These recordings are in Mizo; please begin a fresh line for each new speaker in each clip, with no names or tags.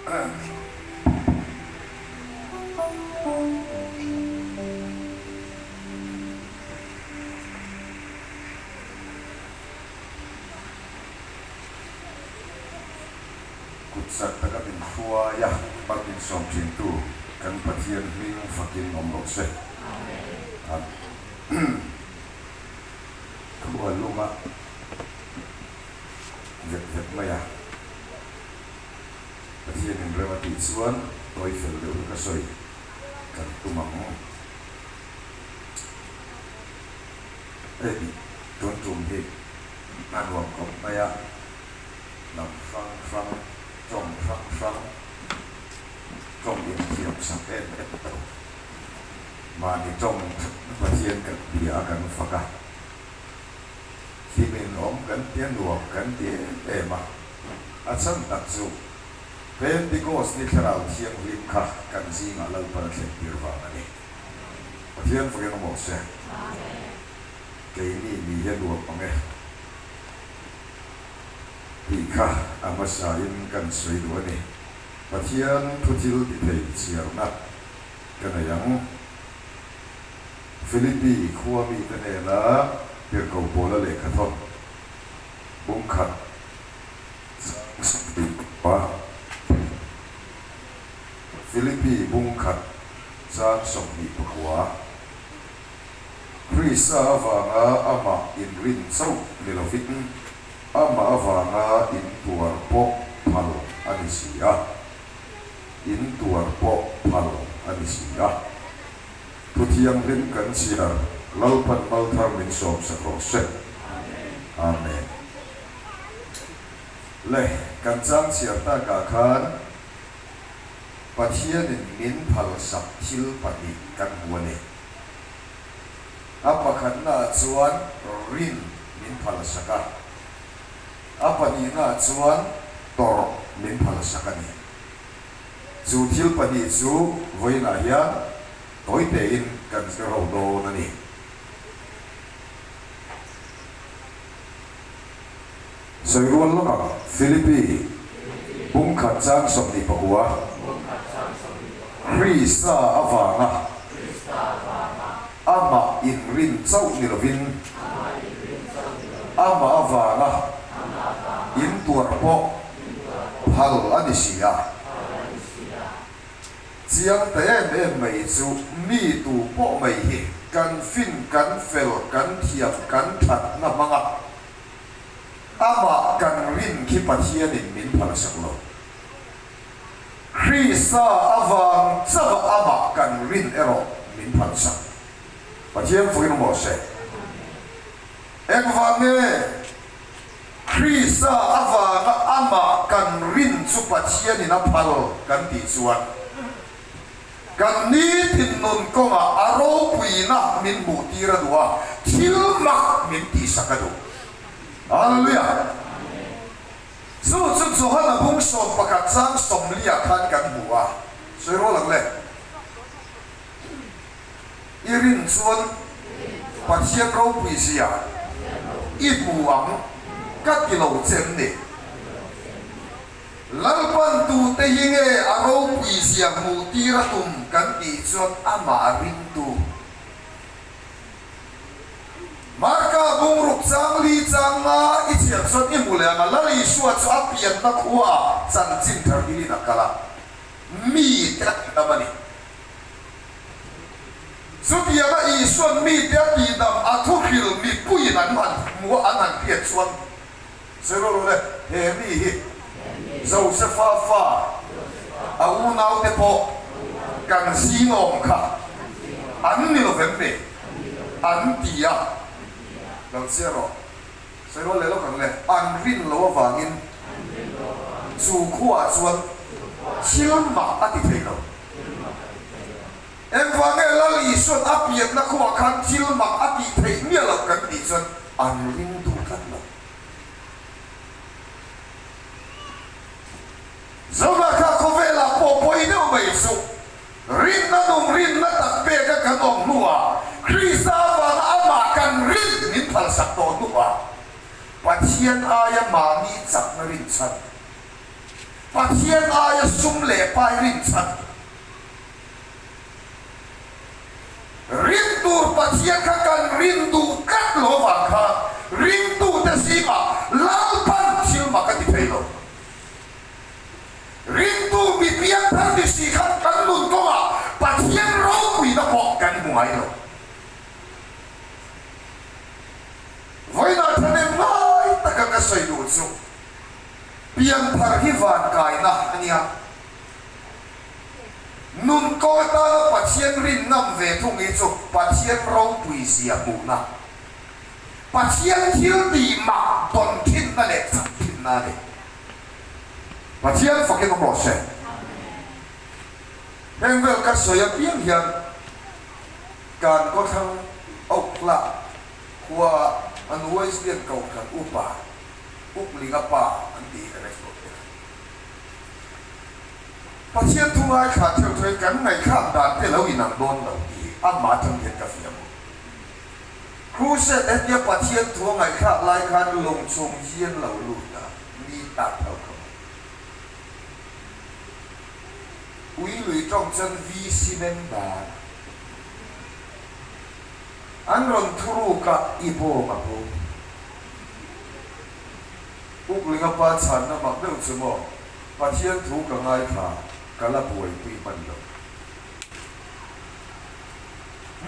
Kut sak taka min hruai a, mal min sawm thintu kan Pathian hming fakin awm rawh se. Amen. Khua lunga vet vet mai a, Pathianin rem a tih chuan tawi fel deuh hi ka sawi kan tum ang. Hei tun tum hi a nuam khawp mai a, hnam hrang hrang, tawng hrang hrang, tawng inthiam sak em em lo. Mahni tawng Pathian kan bia a kan fak a, hlimin awm kan ti a nuam kan ti em em a, a chhan tak chu Pentecost ni Thlarau Thianghlim kha kan zingah Lalpan a thlen tir vang a ni. Pathian fakin awm awh se. Keini mi hi a nuam ang e tih kha a hmasain kan sawi duh a ni. Pathian thu thil ti thei chhiarna ka nei ang. Philippi khua mite hnena tirhkoh Paula lehkhathawn bungkhat chang 24 Philippi bungkhat chang 24 Krista avanga amah inrin chauh ni lovin amah avanga intuar pawh phal a ni si a. In tuar pawh phal a ni si a. Thu thianghlim kan chhiar Lalpan Malthar min sawm sak rawh se. Amen. Le, kan chang chhiar takah khan Pathianin min phal sak thil pahnih kan hmu a ni. A pakhatnaah chuan rin min phal sak a, a pahnihnaah chuan tawrh min phal sak a ni. Chu thil pahnih chu vawiinah hian tawi tein kan zir ho dawn a ni. Sawi rual lawk ang, Philippi, Bungkhat chang 29, Krista avanga amah inrin chauh ni lovin, amah avanga intuar pawh phal a ni si a. Chiang ta em em mai chu mi tu pawh mai hi kan fin, kan fel, kan thiam, kan thatna hmang a, amah kan rin khi Pathianin min phalsak lo. Krista avang chauh a amah kan rin erawh min phalsak. Pathian fuin awm rawh se. Engvang nge? Krista avanga amah kan rin chu Pathianin a phal kan tih chuan, kan nitin nun kawngah a ropuina min hmuhtir a duh a, thil mak min tihsak a duh. Hallelujah! Chu chu Johana bung 11 chang 40 khan kan hmu a, sawi rual ang le. I rin chuan Pathian ropui zia i hmu ang ka ti lo che em ni? Lalpan tute hi nge a ropui zia hmuh tir a tum kan tih chuan amah ringtu. Marka bungruk chang li chang nga i chhiar chuan i hmu leh ang a, Lal Isua chu a pianna khuaah chanchin thar hilin a kal a, mite a tidam a ni. Chutianga Isua'n mite a tihdam a thuhril mipuiin an han hmu a, an han hriat chuan, Sawi rawh rawh le, he mi hi Josefa fa, a unaute pawh kan zingawm kha an ni lo vem ni? An ti a. Lo chiah rawh. Sawi rawh le lawk ang le, an rin loh avangin chu khuaah chuan thil mak a ti thei lo. Engvang nge Lal Isua'n a pianna khuaah khan thil mak a tih theih miah loh kan tih chuan an ring duh tlat lo. Zohna kha khawvelah pawh pawi deuh mai chu rinna nung rinna tak peka kan awm hnuah Krista avanga amah kan rin min phalsak tawh hnuah Pathian aia mahni chakna rinchhan. Pathian aia sum leh pai rinchhan. Rin tur Pathian kha kan rin duh tlat lo vang khan ringtute zingah Lalpan thil mak a ti thei lo. Ringtu mi piangthar ni si khan kan nun kawngah Pathian ropuina pawh kan hmu ngai lo. Vawiinah thahnem ngai taka ka sawi duh chu piangthar hi vankaina a nia. Nun kaw atana Pathian rin ngam ve thung hi chu Pathian ropui zia hmuhna, Pathian thil tih mak dawn thinna leh chak thinna a ni. Pathian fakin awm rawh se. Heng vel ka sawi apiang hian kan khawthlang Oakla khua an Wesleyan Kohhran upa Uklinga pa an tih hi ka ngaihtuah ber. Pathian thu ngaithla theuh theuhin kan ngaihthlak dan te lo inang dawn lo tih hi amah atang hian ka fiam u. Crusade hetia Pathian thu a ngaihthlak lai khan lung chung hian lo lut a, mi tak tho kha maw. Ui lui tawng chuan VC member an rawn thuruk a, i bawm a bo. Uklinga pa chhanna mak deuh chu maw? Pathian thu ka ngaithla, ka la buaipui hman lo.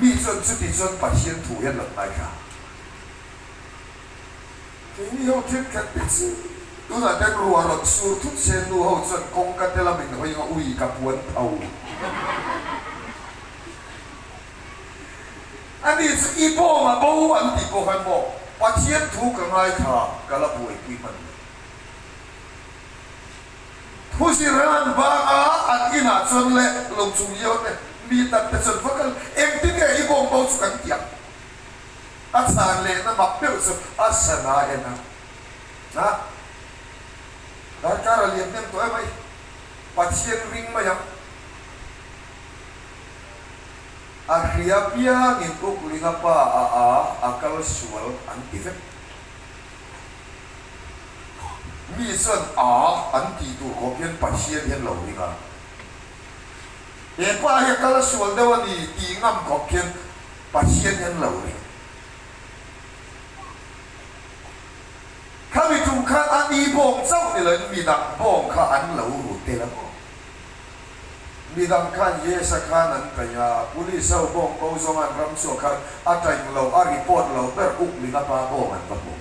Mi chuan chuti chuan Pathian thu hian lo ngaithla. Keini ho thenkhat te chu tunah ten ruah rawn sur thut se nu ho chuan kawngka te lamin hawi nga ui ka puan tho. Ani chu i bawng a bo an tih pawh khan maw Pathian thu ka ngaithla ka la buaipui hman lo. Thu zir an bang a, an inah chuan leh lo chung lio te mi tak te chuan va kal engtin nge i bawng bo chu kan ti ang. A chhan lehna mak deuh chu a sana en a, a darkar a liam hnem tawh em ai, Pathian ring mai ang. A hria piangin Uklinga pa a a a kal sual an ti vek. Mi chuan a an tih tur khawp hian Pathian hian lo ring a. He pa hi a kal sual deuh a ni tih ngam khawp khian Pathian hian lo ring. Khami tum khan a ni bawng chauh ni loin midang bawng kha an lo ru tel a maw? Midang khan Yes-a khan an kaih a, Police ho bawng ko zawng an ram chhuah khan a taing lo, a report lo ber Uklinga pa bawng an va hmu.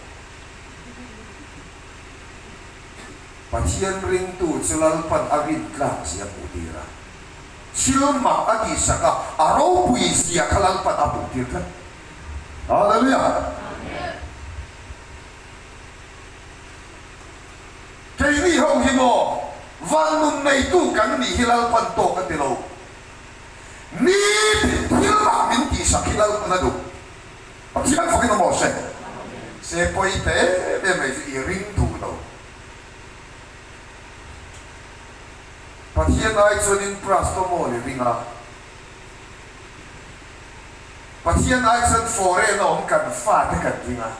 Pathian ringtu chu Lalpan a rin tlak zia hmuh tir a, thil mak a tihsak a, a ropui zia kha Lalpan a hmuh tir tlat. Hallelujah! Keini ho hi maw van nun neitu kan nih hi Lalpan tawk a ti lo. Nitin thil mak min tihsak hi Lalpan a duh. Pathian fakin awm rawh se. Se pawi ta em em mai chu i ring duh lo. Pathian ai chuanin Prastomol i ring a. Pathian ai chuan foreign a awm kan fate kan ring a.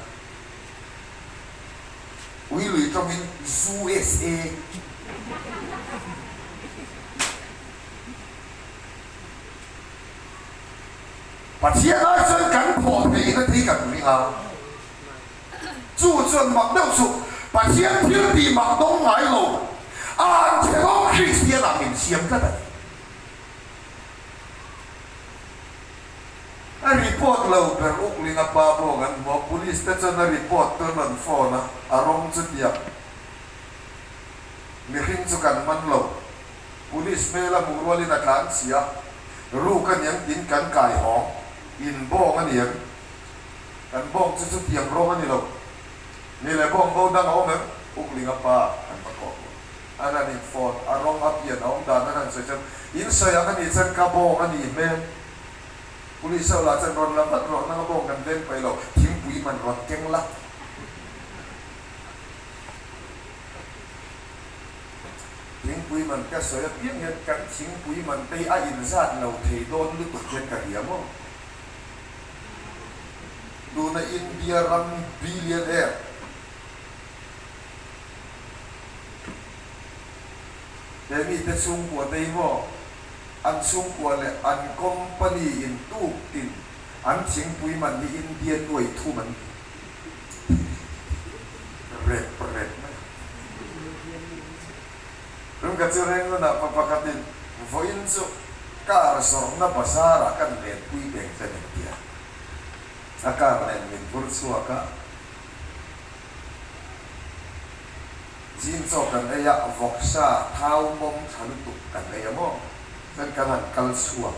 Ui lui tawngin USA. Pathian ai chuan kan thawh theihna te hi kan ring a, chu chuan mak deuh chu Pathian thil tih mak dawng ngai lo a han thenawm Kristian ah min siam tlat a ni. A report lo ber Uklinga pa bawk an hmu a, police te chuan a report tu an rawn phone a, a rawng chu tiang mihring chu kan man lo, police hmel a hmuh rualin a tlan chhi a, ruk a niang tiin kan kai hawng, in bawng a niang, kan bawng chu chutiang rawng a ni lo, ni leh bawng bo dang a awm em? Uklinga pa an va kawh bawk. An han in phone, a rawng a pian a awm dan an han sawi chuan, in sawi ang a nih chuan ka bawng a nih hmel. Police ho lah chuan rawn la vat rawh, nanga bawng kan veng paih lo, thingpui man rawn keng la. Thingpui man ka sawi apiang hian kan thingpui man te hi a inzat lo thei dawn lutuk hian ka hria maw? Tuna India ram billionaire. He mite chhungkua te hi maw an chhungkua leh an company in tuk tin an thingpui man hi India nuai thum an ti rep rep mai a. Tun ka chu reng hunah pa pakhatin vawiin chu car zawrhna bazar ah kan lenpui teng che min ti a, a car nen min phur chhuak a. Zing chaw kan ei a, vawksa thau mawm tha lutuk kan ei a maw? Chuan kan han kal chhuak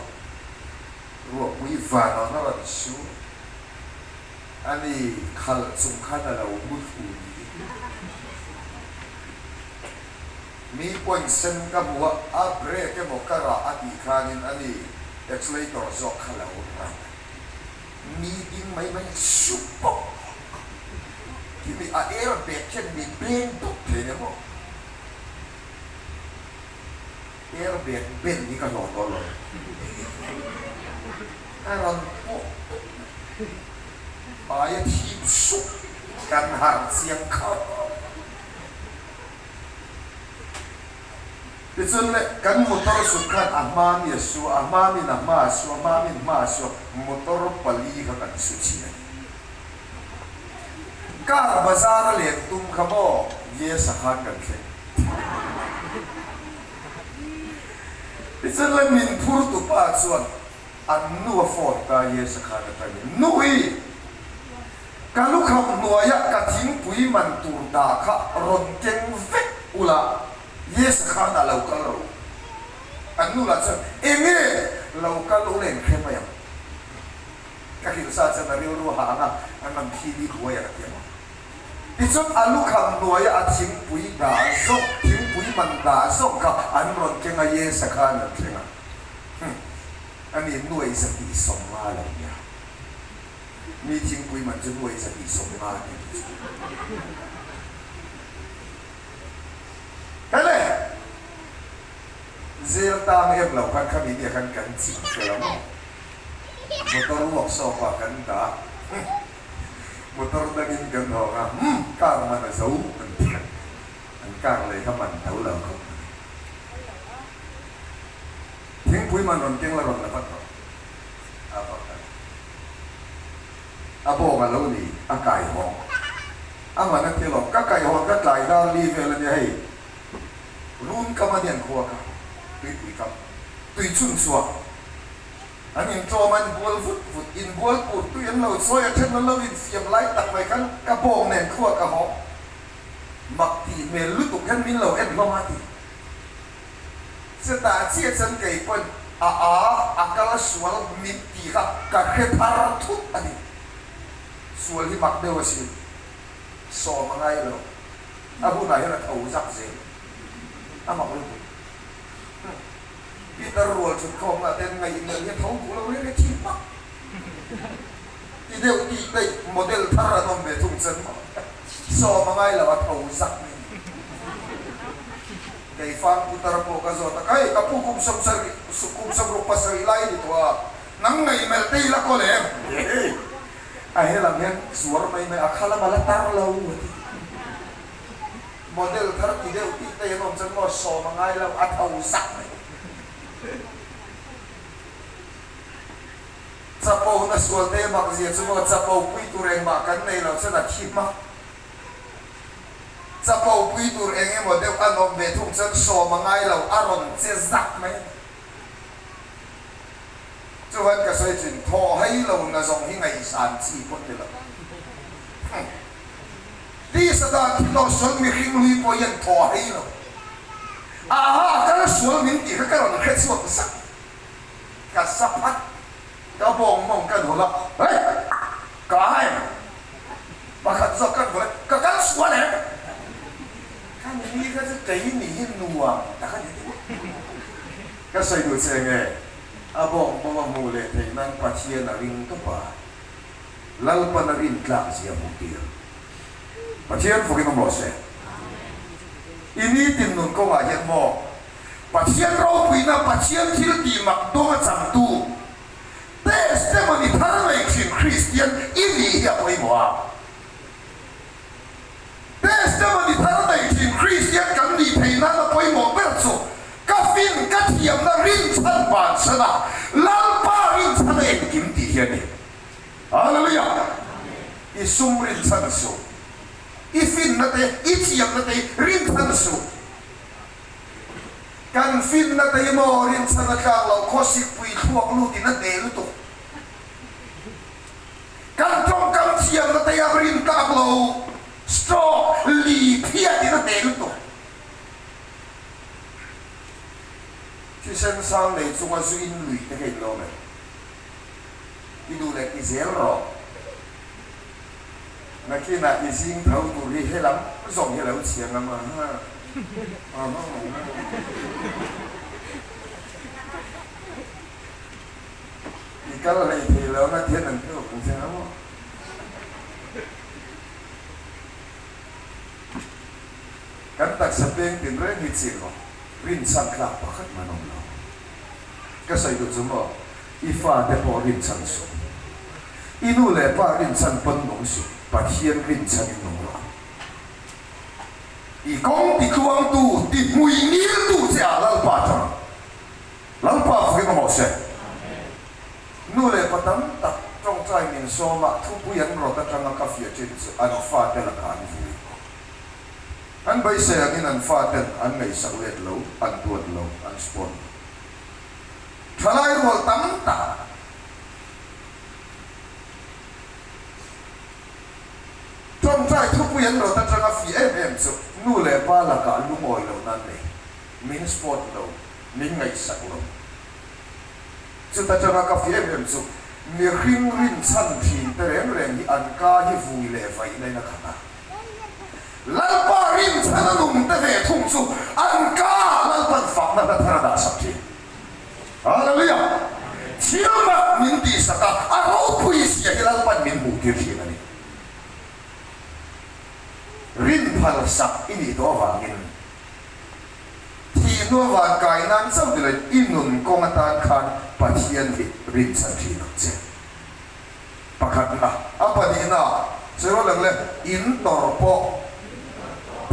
ruahpui vanawn a rawn su a ni, khalh chung khan a lo mu thlu niin. Mi point sen ka hmu a, a brake emaw ka rah a tih khanin a ni, accelerator zawk kha lo ran a. Mi ding mai mai su pawp khi mi a air bag khian mi beng dup thei nia maw? Air bag ben hi ka hlawh tawh lo. Ka rawn pawh dup mai. Aia thim sup kan harh chiang khawp. Tichuan le, kan motor sut khan a hma mi a su a, a hma min a hma a su a, hma min hma a su a, motor pali kha kan su chhin a ni. Car bazar a len tum kha maw Yes a khan kan thleng. Tichuan le, min phur tu pa chuan an nu a phone ta Yes a khan atangin, Nui! Ka lukham hnuaia ka thingpui man tur dah kha rawn keng vek ula, Yes khan a lo kal ro. An nu lah chuan, Enge lo kal ula in hre mai ang. Ka hrilh sa chuan a rilru a hang a, an rawn thi bik huai ang a ti ang. Tichuan a lukham hnuaia a thingpui dah zawk, thingpui man dah zawk kha an rawn keng a, Yes khan an thleng a. Hum, ani nuai 150 lo nia. Mi thingpui man chu nuai 150 a ni tih chu. Hele! Zel tang em lo khan khami nia khan kan ching fel a maw? Motor workshop ah kan dah a, motor dangin kan hawng a, humm car man a zo an ti a, an car lei kha man tho lo khawp mai. Thingpui man rawn keng la rawn la vat rawh. A va kal. A bawng a lo ni, a kai hawng. A man a ti alawm, ka kai hawn ka tlai dar li vel a nia hei. Run kam a nian khua ka, tuipui kam, tui chhun chhuah. An intlawm a, an bual vut vut, inbual pur tui an lo chawi a, then an lo infiam lai tak mai khan ka bawng nen khua ka hawng. Mak tih hmel lutuk hian min lo en hlawm a ti. Chutah chiah chuan kei pawn a a a kal sual min tih kha ka hre thar thut a ni. Sual hi mak deuh asin. Sawm a ngai lo. A hunah hian a tho zak zel. A mak lutuk. Humm. Peter rual thut khawmna ten ngaih melh hi a tho duh lo reng reng thin hmak. Ti deuh tih daih model thar an awm ve thung chuan maw. Sawm a ngai lo a tho zak mai a ni. Kei fang putar pawh ka zawt a, Kai, ka pu kum sawmsarih, kum sawmruk pasarih lai ni tawh a, nang ngaih melh te i la kawl em? Hei, a he lam hian zuar mai mai, a kha lam a la tar lo a ti. Model thar ti deuh tih te hian awm chuan maw sawm a ngai lo, a tho zak mai. Chapo na sual te mak zia chu maw chapo pui tur engmah kan nei lo chuan a thi hmak. Chapo pui tur eng emaw deuh an awm ve thung chuan sawm a ngai lo, a rawn che zak mai a ni. Chuan ka sawi thin, thaw hai lo na zawng hi ngaihsan chi pawh ni lo. Hum. Tisa dan thi tawh sual mihring hlui pawh hian thaw hai lo. Aha, kal sual min tih kha ka rawn hre chhuak zak. Ka sa phat, ka bawng mawng ka nawlh a, Hey! Ka a em? Pakhat zawk ka nawlh e, ka kal sual em? Ka ni kha chu kei ni hi nuam tak a ni deuh. Ka sawi duh che nge, a bawng bawng a hmuh leh theih nan Pathian a ring tawp a, Lalpan a rin tlak zia hmuh tir. Pathian fakin awm rawh se. I nitin nun kawngah hian maw Pathian ropuina, Pathian thil tih mak dawnga changtu, testimony thar nei thin Kristian i nih hi a pawimawh a. Testimony thar nei thin Kristian kan nih theih nan a pawimawh ber chu. thiamna rinchhan bansan a, Lalpa rinchhan a engkim tih hi a ni. Hallelujah! I sum rinchhan suh, i finna te, i thiamna te rinchhan suh. Kan finna te hi maw rinchhan a tlak loh khawsikpui thluak lutin a hneh lutuk. Kan tawngkam thiamna te a rintlak lo, stroke, li phiatin a hneh lutuk. Thisen sang nei chunga zu in lui te kha in lo awm em? I duh leh ti zel rawh. Nakinah i zing tho tur hi helam zawng hi a lo chhia ngam a ha. I kal hlei thei lo anga thian an hnuk ang che nga maw? Kan taksa peng tin reng hi chik rawh, rinchhan tlak pakhat man awm lo. Ka sawi duh chu maw, i fate pawh rinchhan suh. I nu leh pa rinchhan pawn nung suh, Pathian rinchhan in nung rawh. I kawng ti tluangtu, ti hmui ngiltu che ah Lalpa tang. Lalpa fakin awm rawh se. Nu leh pa tam tak tawngtai min sawm a, thupui an rawt atanga ka fiah thin chu an fate lakah an vui. An beisei angin an faten an ngaihsak let lo, an duat lo, an spawn lo. Thalai rual tam tak tawngtai thupui an rawt atanga fiah em em chu nu leh pa lakah lungawi lohna an nei, min spawn lo. Min ngaihsak lo. Chuta tanga ka fi em em chu mihring rinchhan thin te reng reng hi an ka hi vui leh vaihna in a khat a. Lalpa rinchhan a nung te ve thung chu an ka Lalpan fakna hla thar a dah sak thin. Hallelujah! Thil mak min tihsak a, a ropui zia hi Lalpan min hmuh tir thin a ni. Rinphal sak i nih tawh avangin. Thih hnua van kai nan chauh ni loin i nun kawng atan khan Pathian hi rinchhan thin ang che. Pakhatna, a pahnihna, sawi lang le, in tawrh pawh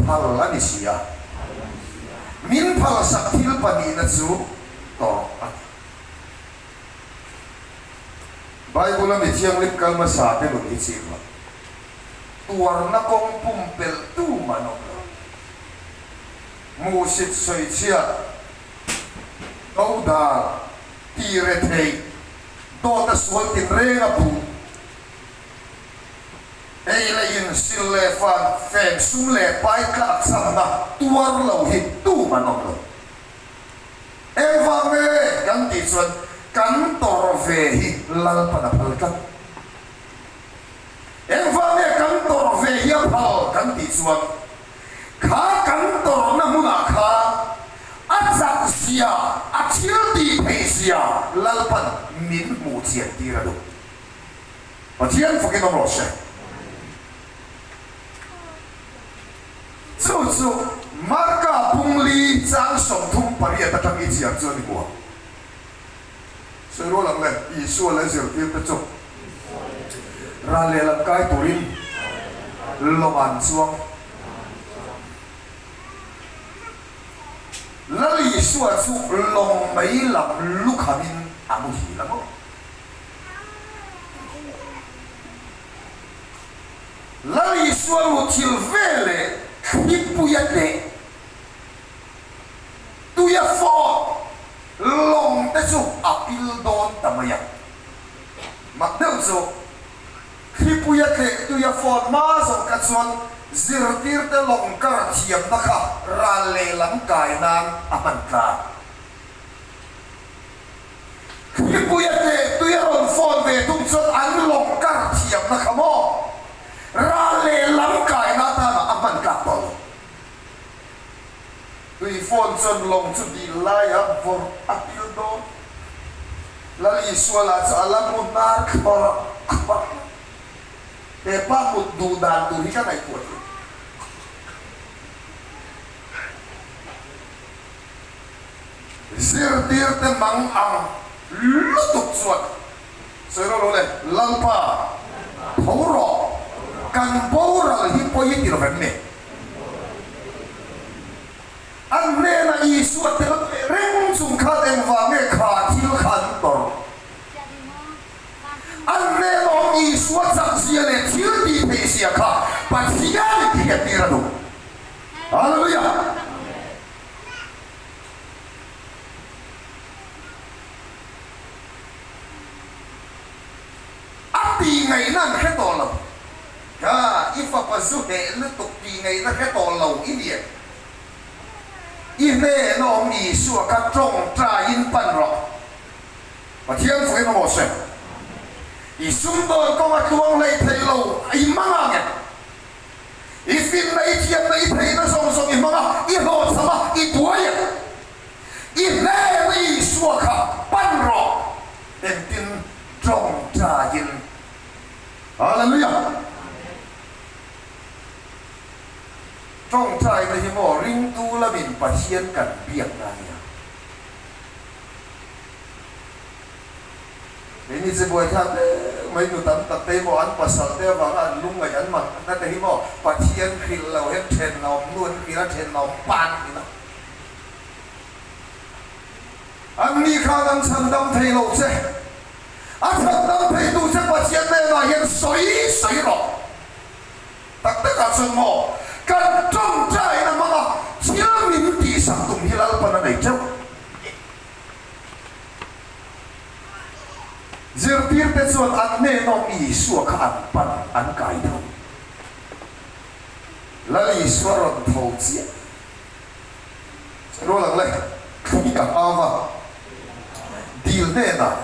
phal a ni si a. Min phalsak thil pahnihna chu tawrh a ni. Bible-a mi thianghlim kal hmasa te nun hi chik lo. Tuarna kawng pumpelh tu man awm lo. Hmuhsit sawichhiat, dodal, tire theih, dawt a sual tinreng a puh, ei leh in sil leh fan fen sum leh pai tlak chhamna tuar lo hi tum an awm lo. Engvang nge kan tih chuan kan tawrh ve hi Lalpan a phal tlat. Engvang nge kan tawrh ve hi a phal kan tih chuan Kha kan tawrhna hmunah khan a chak zia, a thil tih theih zia Lalpan min hmuh chian tir a duh. Pathian fakin awm rawh se. Chu chu Marka pungli chang 38 atang i chiar chu a ni hmuh ang. Sawi rual ang le, Isua leh zirtirte chu ral lehlam kai turin lawng an chuang. Lal Isua chu lawng mei lam lukhamin a muhil a maw? Lal Isua muthil veleh thlipui a tleh. Tuia fawt lawng te chu a pil dawn ta mai a. Mak deuh chu thlipuia tleh tuia fawt hma zawng kha chuan zirtirte lawng kar thiamna kha ral lehlam kai nan a hman tlang. Thlipuia tleh tuia rawn fawt ve tum chuan an lawng kar thiamna kha maw ral lehlam kaina atana a hman tlak tawh lo. Tui phone chuan lawng chu dil laia vawrh a pil dawn. Lal Isua lah chu a la mu hnar thlawrh thlawrh. He pa mut duh dan tur hi ka ngaihtuah thin. Zirtirte mang ang lutuk chuan sawi rawh lo le, Lalpa, tho rawh, kan boral hi pawi i ti lo vem ni? An hnenah Isua tel leh reng chung khan e. hriattir a duh. Hallelujah! A tih ngaihna an hre tawh lo. Ka, i fapa zu heh lutuk tih ngaihna hre tawh lo i ni em? I hnena awm Isua kha tawngtaiin pan rawh. Pathian fakin awm rawh se. I sumdawn kawng a tluang hlei thei lo, i hmang ang em? I finna, i thiamna, i theihna zawng zawng i hmang a, i hlawhchham a, i buai em? I hnena Isua kha pan rawh. Engtin tawngtaiin. Hallelujah! Tawngtaina hi maw ringtu lamin Pathian kan biakna a nia. Keini che buaithlak deuh mai nu tam tak te hi maw an pasal te avanga an lungngaih an manna te hi maw Pathian hrilh lo hian thenawm nu an hrilh a, thenawm pa an hrilh a. Anni khan an chhandam thei lo che. A chhandam theitu che Pathian hnenah hian sawi sawi rawh. Tak takah chuan maw kan tawngtaina hmanga thil min tihsak tum hi Lalpan a nei teuh. Zirtirte chuan an hnenawm Isua kha an pan an kai tho. Lal Isua rawn tho chiah. Rual ang le, thli a hau a, dil hnenah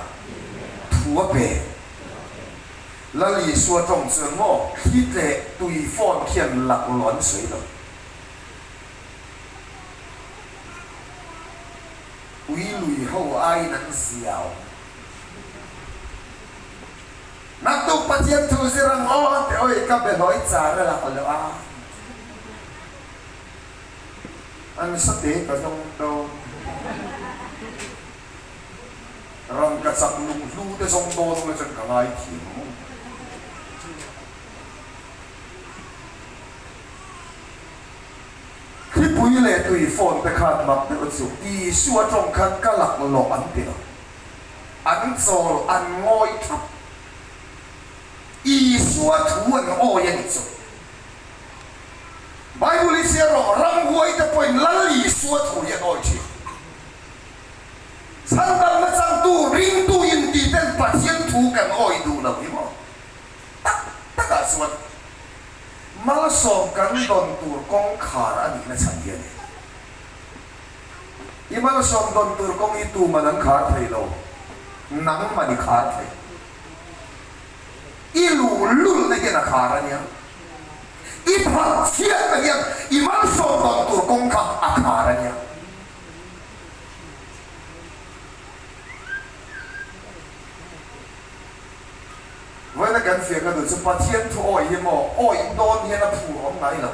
thu a pe. Lal Isua tawng chuan maw thli tleh tui fawn khian laklawh an sawi lo. Ui lui ho aiin an zia awm. Naktuk Pathian thu zir ang aw te awi ka be hlawi char a laklawh a. An sate ka zawng dawn. Rangkachak lunghlu te zawng dawn ula chuan ka ngai thiam ang. Thlipui leh tui phone te khan mak deuh chu Isua tawng khan ka laklawh an ti lo. An chawl an ngawi thap. Isua thu an awi a nih chu. Bible hi chhiar rawh, ramhuai te pawhin Lal Isua thu hi an awi thin. Chhandamna changtu, ringtu inti ten Pathian thu kan awi duh lo hi maw? Tak takah chuan malsawm kan dawn tur kawngkhar a nihna chhan hi a ni. I malsawm dawn tur kawng hi tuman an khar thei lo, nangman i khar thei. I luhlulna hian a khar a nia. I phalh chhiatna hian i malsawm dawn tur kawng kha a khar a nia. Vawiina kan fiahna duh chu Pathian thu awih hi maw awih dawn hian a phur awm ngai lo.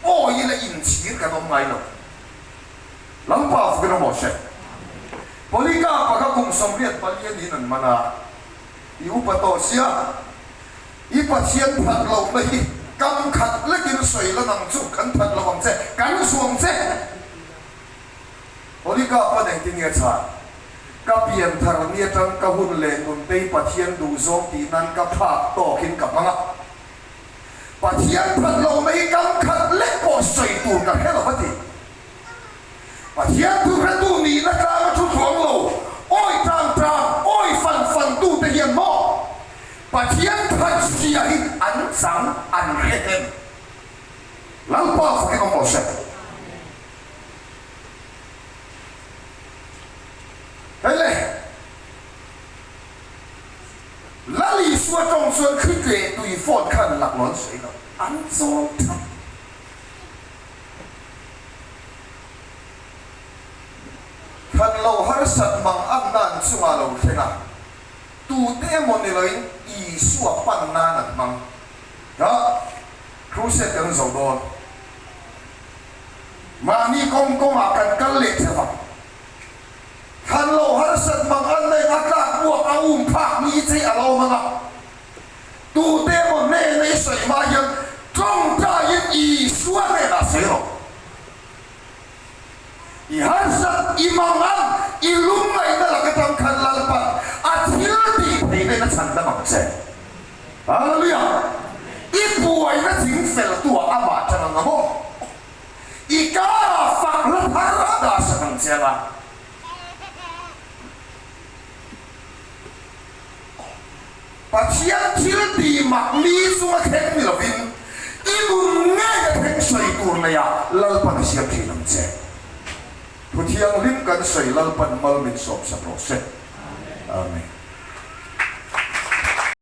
Awih ila inchhir kan awm ngai lo. Lalpa fukin awm rawh se. Polycarp-a kha kum 84 niin an man a. I upa tawh sia, i Pathian that lohna hi kam khat lekin sawi la nang chu kan that lo ang che, kan zuam che. Polycarp-a nei ti nge chhan? Ka pian thar ni atang ka hun leh nuntei Pathian duh zawng tih nan ka phak tawkin ka hmang a. Pathian that lohna hi kam khat lek pawh sawi tur ka hre lo va ti. Pathian thu hretu nihna tlanga thu thuang lo, awi tang tang, awi fan fan tute hian maw Pathian that zia hi an chang an hre em? Lalpa fakin awm rawh se. Hei le, Lal Isua tawng chuan thli tleh tui phone khan laklawh an sawi lo, an chawl that. Than lo harsat mang an nan chungah lo thleng a, tute emaw ni loin Isua pan nan an hmang. Hah, crusade kan zo dawn. Mahni kawng kawngah kan kal leh theuh ang. Than lo harsat mang an nei a tlak buak a um phak ni chei a lo hmang a. Tute emaw hnena i sawi hma hian tawngtaiin Isua hnenah sawi rawh. I harsat, i mangan, i lungngaihna lak atang khan Lalpan a thil tih theihna in a chhan dam ang che. Hallelujah! I buaina chingfel tu-ah amah ṭang ang a maw? I kârah fak hla thar a dah sak ang che anga. Pathian thil tih mak mi chunga thleng ni lovin i nun ngei a thleng sawi tur neia Lalpan a siam thin ang che. Thu thianghlim kan sawi Lalpan mal min sawmsak rawh se. Amen.